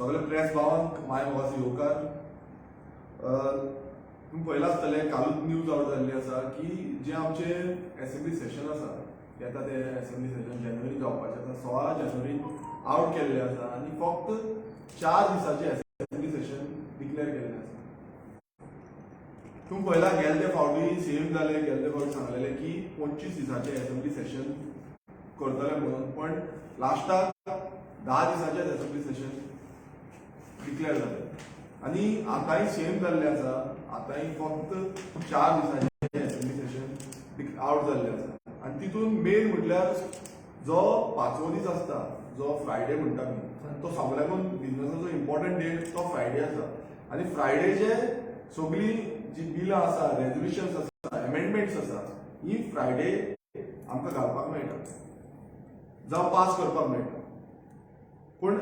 सगळे प्रेस भावांक माय मोगाचो येवकार. तुमी पळयलां आसतलें, कालूच न्यूज आवट जाल्ली आसा की जे आमचे एसेंब्ली सेशन आसा, येता ते एसेंब्ली सेशन जानेवारी जावपाचें आसा, 16 जानेवारी आवट केल्लें आसा आनी फक्त 4 दिसाचें एसेंब्ली सेशन डिक्लेअर केल्लें आसा. तुमी पळयला, गेले ते फावटी सेम जाले. गेले फावटी सांगलेले की 25 दिसाचें एसेंब्ली सेशन करतले म्हणून, पण लास्टाक 10 दिसाचेच एसेंब्ली सेशन डिक्लेअर जालें आनी आतांय सेम जाल्लें आसा. आतांय फक्त 4 दिसांचें एसेंब्ली सेशन आवट जाल्लें आसा आनी तितून मेन म्हटल्यार जो पांचवो दीस आसता, जो फ्रायडे म्हणटा आमी, तो सगळ्याकून बिजनसाचो इम्पॉर्टंट डे तो फ्रायडे आसा. आनी फ्रायडेचे सगळीं जी बिलां आसा, रेजोल्युशन्स आसा, अमेंडमेंट्स आसा, ही फ्रायडे आमकां घालपाक मेळटा जावं पास करपाक मेळटा. पूण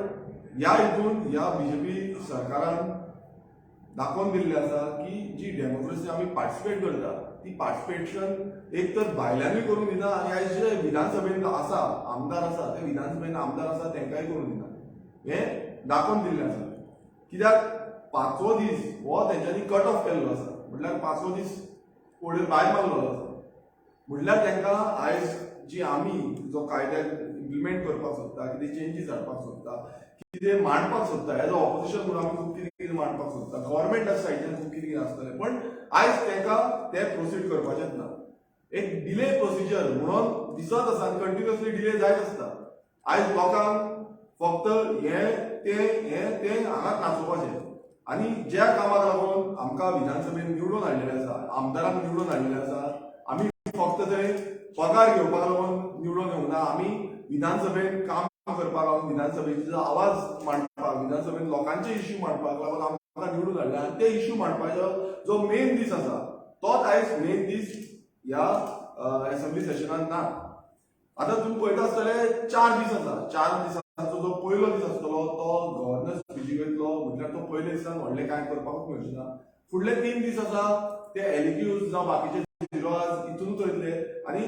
ह्या हितून ह्या बीजेपी सरकारान दाखोवन दिल्लें आसा की जी डेमोक्रेसी आमी पार्टिसिपेट करता, ती पार्टिसिपेशन एक तर भायल्यानूय करूंक दिना आनी आयज जे विधानसभेन आसा, आमदार आसा, ते विधानसभेन आमदार आसा तांकांय करूंक दिना हें दाखोवन दिल्लें आसा. कित्याक पांचवो दीस हो तेंच्यांनी कट ऑफ केल्लो आसा, म्हटल्यार पांचवो दीस फुडें भायर मारलेलो आसा. म्हटल्यार तांकां आयज जी आमी जो कायद्याक इम्प्लिमेंट करपाक सोदता, कितें चेंजीस हाडपाक सोदता, कितें मांडपाक सोदता, एज अ ऑपोजिशन म्हणून आमी खूब कितें कितें मांडपाक सोदता, गव्हर्मेंटा सायडीन खूब कितें कितें आसतलें, पण आयज तांकां तें प्रोसीड करपाचेंच ना. एक डिले प्रोसिजर म्हणून दिसत आसा आनी कंटिन्युअसली डिले जायत आसता. आयज लोकांक फक्त हें तें, हें तें हांगाच नाचोवपाचें आनी ज्या कामाक लागून आमकां विधानसभेन निवडून हाडलेलें आसा, आमदारांक निवडून हाडलेलें आसा, आमी फक्त थंय पगार घेवपाक लागून निवडून येवंक ना. आमी विधानसभेन काम करपाक लागून, विधानसभेचो आवाज मांडपाक, विधानसभेन लोकांचे इश्यू मांडपाक लागून आमकां निवडून हाडले. आनी ते इश्यू मांडपाचो जो मेन दीस आसा, तोच आयज मेन दीस ह्या एसेंब्ली सेशनान ना. आतां तुमी पळयता आसतले, 4 दीस आसा. 4 दिसांचो जो पयलो दीस आसतलो तो गव्हर्नर स्पिचीक वयतलो, म्हटल्यार तो पयल्या दिसान व्हडलें कांय करपाकूच मेळचें ना. फुडले 3 दीस आसा ते एलएक्यूज जावं बाकीचे झिरो आवर्स हितूनच वयतले. आनी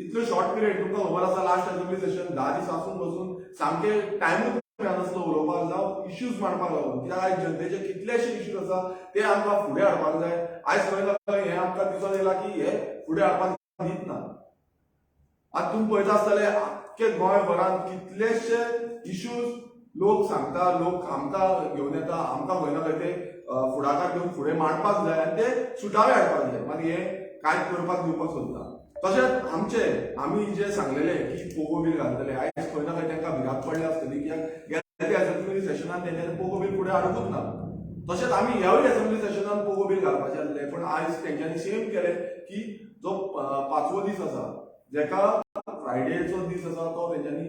इतलो शॉर्ट पिरियड, तुमकां खबर आसा, लास्ट असेंब्ली सेशन 10 दीस आसून बसून सामके टायमूच मेळनासलो उलोवपाक जावं इश्यूज मांडपाक लागून. कित्याक आयज जनतेचे कितलेशे इश्यूज आसा, ते आमकां फुडें हाडपाक जाय. आयज खंय ना खंय हें आमकां दिसून येयलां की हे फुडें हाडपाक दित ना. आतां तुमी पळयता आसतले, आख्खे गोंयभरांत कितलेशे इश्यूज लोक सांगता, लोक आमकां घेवन येता. आमकां खंय ना खंय ते फुडाकार घेवन फुडें मांडपाक जाय आनी ते सुटावे हाडपाक जाय. मागीर हे कांयच करपाक दिवपाक सोदना. तशेंच आमचे आमी जे सांगलेले की पोगो बील घालतले, आयज खंय ना खंय तांकां भिरांत पडल्या आसतली, कित्याक गेल्या असेंब्ली सेशनान तेंच्यांनी पोगो बील फुडें हाडूंकच ना. तशेंच आमी ह्यावूय असेंब्ली सेशनान पोगो बील घालपाचें आसलें, पूण आयज तेंच्यांनी सेम केलें की जो पांचवो दीस आसा, जेका फ्रायडेचो दीस आसा, तो तेंच्यांनी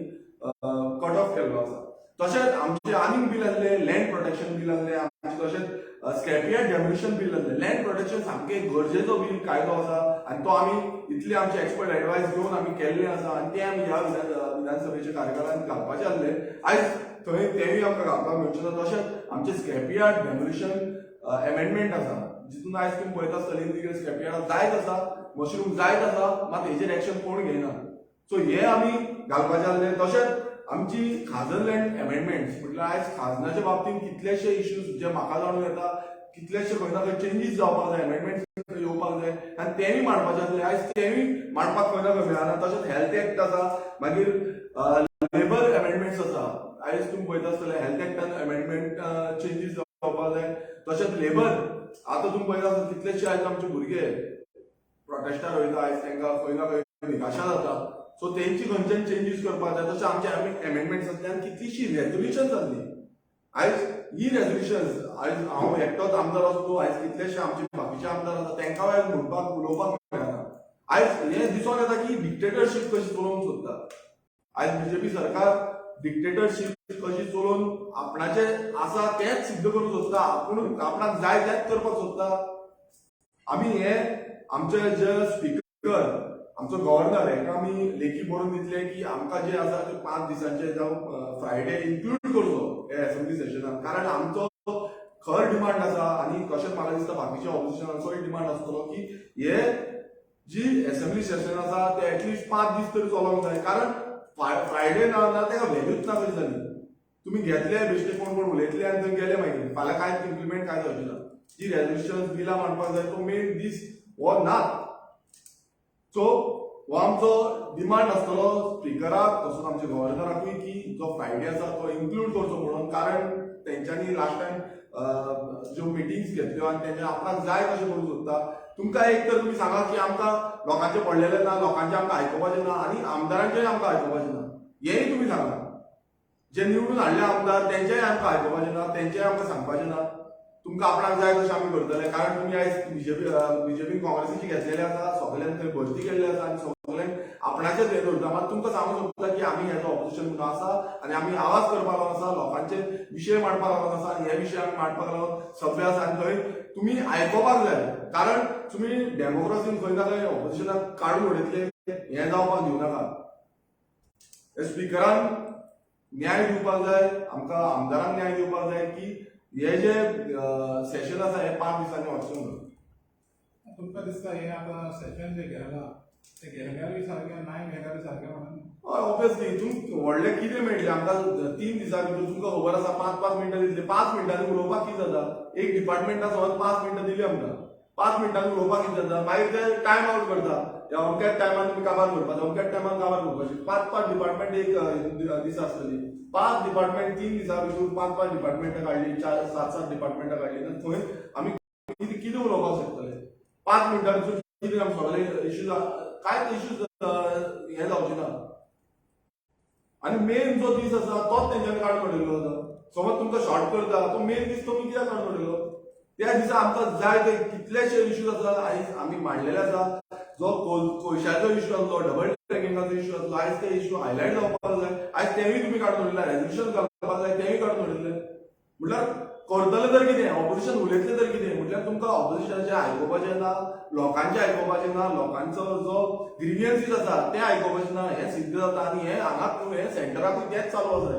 कट ऑफ केल्लो आसा. तशेंच आमचे आनीक बील आसले, लँड प्रोटेक्शन बील आसले आमचे, तशेंच स्क्रॅपयार्ड डेमोलिशन बील आसले. लँड प्रोटेक्शन सामकें गरजेचो बील, कायदो आसा आनी तो आमी इतले आमचे एक्सपर्ट एडवायस घेवन आमी केल्ले आसा आनी ते आमी ह्या विधानसभेच्या कार्यकाळान घालपाचे आसले. आयज थंय तेंय आमकां घालपाक मेळचें ना. तशेंच आमचे स्क्रॅपयार्ड डेमोलिशन अमेंडमेंट आसा, जितून आयज तुमी पळयता आसतले, इलिगल स्क्रॅपयार्ड जायत आसा, मशरूम जायत आसा, मात हेजेर एक्शन कोण घेयना. सो हे आमी घालपाचे आसले. तशेंच आमची खाजन लँड अमेंडमेंट्स, म्हटल्यार आयज खाजनाच्या बाबतींत कितलेशे इश्यूज जे म्हाका जाणून येता, कितलेशे खंय ना खंय चेंजीस जावपाक जाय, अमेंडमेंट्स येवपाक जाय आनी तेंय मांडपाचे आसले. आयज तेंय मांडपाक खंय ना खंय मेळना. तशेंच हेल्थ एक्ट आसा, मागीर लेबर अमेंडमेंट्स आसा. आयज तुमी पळयता आसतले, हेल्थ एक्टान अमेंडमेंट चेंजीस जावपाक जाय. तशेंच लेबर, आतां तुमी पळयता आसतले, कितलेशे आयज आमचे भुरगे प्रोटेस्टार वयता, आयज तांकां खंय ना खंय निराशा जाता. सो तेंची खंयच्यान चेंजीस करपाक जाय. तशें आमचे आमी अमेंडमेंट्स आसले आनी कितलीशीं रेजोल्युशन्स आसली. आयज ही रेजोल्युशन्स, आयज हांव एकटोच आमदार आसलो, आयज कितलेशे आमचे बाकीचे आमदार आसा, तांकां आयज म्हणपाक उलोवपाक मेळना. आयज हें दिसोन येता की डिक्टेटरशीप कशी चलोवंक सोदता. आयज बीजेपी सरकार डिक्टेटरशीप कशी चलोवन आपणाचे आसा तेंच सिद्ध करूंक सोदता, आपूण आपणाक जाय तेंच करपाक सोदता. आमी हे आमचे जे स्पीकर, आमचो गव्हर्नर, हेका आमी लेखी बरोवन दितले की आमकां जे आसा ते 5 दिसांचे जावं फ्रायडे इन्क्लूड करचो हे असेंब्ली सेशनान, कारण आमचो खर डिमांड आसा. आनी तशेंच म्हाका दिसता बाकीच्या ऑपोजिशनाचोय डिमांड आसतलो की हे जी असेंब्ली सेशन आसा ते एटलिस्ट 5 दीस तरी चलोंक जाय, कारण फ्रायडे ना ना, ताका व्हॅल्यूच ना कशी जाली. तुमी घेतले बेश्टे कोण कोण उलयतले आनी थंय गेले. मागीर फाल्यां कांय इम्प्लिमेंट काय जावचें ना. जी रेजोल्युशन बिलां मांडपाक जाय, तो मेन दीस हो नाच. सो हो आमचो डिमांड आसतलो स्पिकराक, तसोच आमच्या गव्हर्नराकूय की जो फ्रायडे आसा तो इन्क्लूड करचो म्हणून, कारण तेंच्यांनी लास्ट टायम ज्यो मिटिंग्स घेतल्यो आनी तेंच्या आपणाक जाय तशें करूंक सोदता. तुमकां एक तर तुमी सांगा की आमकां लोकांचें पडलेलें ना, लोकांचें आमकां आयकुपाचें ना आनी आमदारांचेंय आमकां आयकुपाचें ना, हेंय तुमी सांगा. जे निवडून हाडले आमदार, तेंचेय आमकां आयकुपाचें ना, तेंचेय आमकां सांगपाचें ना. तुमकां आपणाक जाय तशें आमी करतले, कारण तुमी आयज बीजेपीन काँग्रेसीची घेतलेले आसा, सगल्यांक थंय भरती केल्ले आसा आनी सगल्यांक आपणाचेच हें दवरता. मात तुमकां सांगूंक सोदता की आमी एज ऑपोजिशन म्हणून आसा आनी आमी आवाज करपाक लागून आसा, लोकांचे विशय मांडपाक लागून आसा आनी हे विशय आमी मांडपाक लागून सगळे आसा आनी थंय तुमी आयकोपाक जाय, कारण तुमी डेमोक्रेसीन खंय ना खंय ऑपोजिशनाक काडून उडयतले, हें जावपाक दिवं नाका. स्पिकरान न्याय दिवपाक जाय आमकां, आमदारांक न्याय दिवपाक जाय की हे जे सेशन आसा हे 5 दिसांनी वचूंक जाय. तुमकां दिसता हे आतां सेशन जे घेतला ते घेतल्यारूय सारकें, नाय घेतल्यारूय सारकें म्हणून? हय, ऑब्वियसली. हितून व्हडलें कितें मेळटलें आमकां 3 दिसां भितर? तुमकां खबर आसा, 5-5 मिनटां दितले. 5 मिनटांनी उलोवपाक कितें जाता? एक डिपार्टमेंटा समज 5 मिनटां दिली आमकां, 5 मिनटांनी उलोवपाक कितें जाता? मागीर ते टायम आवट करता, ह्या अमक्याच टायमान तुमी काबार करपाचें, अमक्याच टायमान काबार करपाचें. 5-5 डिपार्टमेंट एक दिसा आसतली, 5 डिपार्टमेंट 3 दिसां भितर 5-5 डिपार्टमेंटां काडली, चार 7-7 डिपार्टमेंटां काडली. तर थंय आमी कितें कितें उलोवपाक शकतले? 5 मिनटां भितर कितें आमी सगळे इश्यूज, कांयच इश्यूज हें जावचें ना. आनी मेन जो दीस आसा तोच तेंच्यांनी काडून उडयल्लो आसा. समज तुमकां शॉर्ट करता, तो मेन दीस तुमी कित्याक काडून उडयलो? त्या दिसा आमकां जाय ते कितलेशे इश्यूज आसा आयज आमी मांडलेले आसा. जो कोयशाचो इश्यू आसलो, डबल ट्रॅकिंगाचो इश्यू आसलो, आयज ते इश्यू हायलायट जावपाक जाय. आयज तेवूय तुमी काडून उडयला. रेजोल्युशन घालपाक जाय, तेवूय काडून उडयले. म्हटल्यार करतले तर कितें? ऑपोजिशन उलयतले तर कितें? म्हटल्यार तुमकां ऑपोजिशनाचें आयकुपाचें ना, लोकांचें आयकुपाचें ना, लोकांचो जो ग्रिवियन्सीस आसा ते आयकुपाचें ना, हें सिद्ध जाता. आनी हें हांगाच न्हू, हें सेंटराकूय तेंच चालू आसा.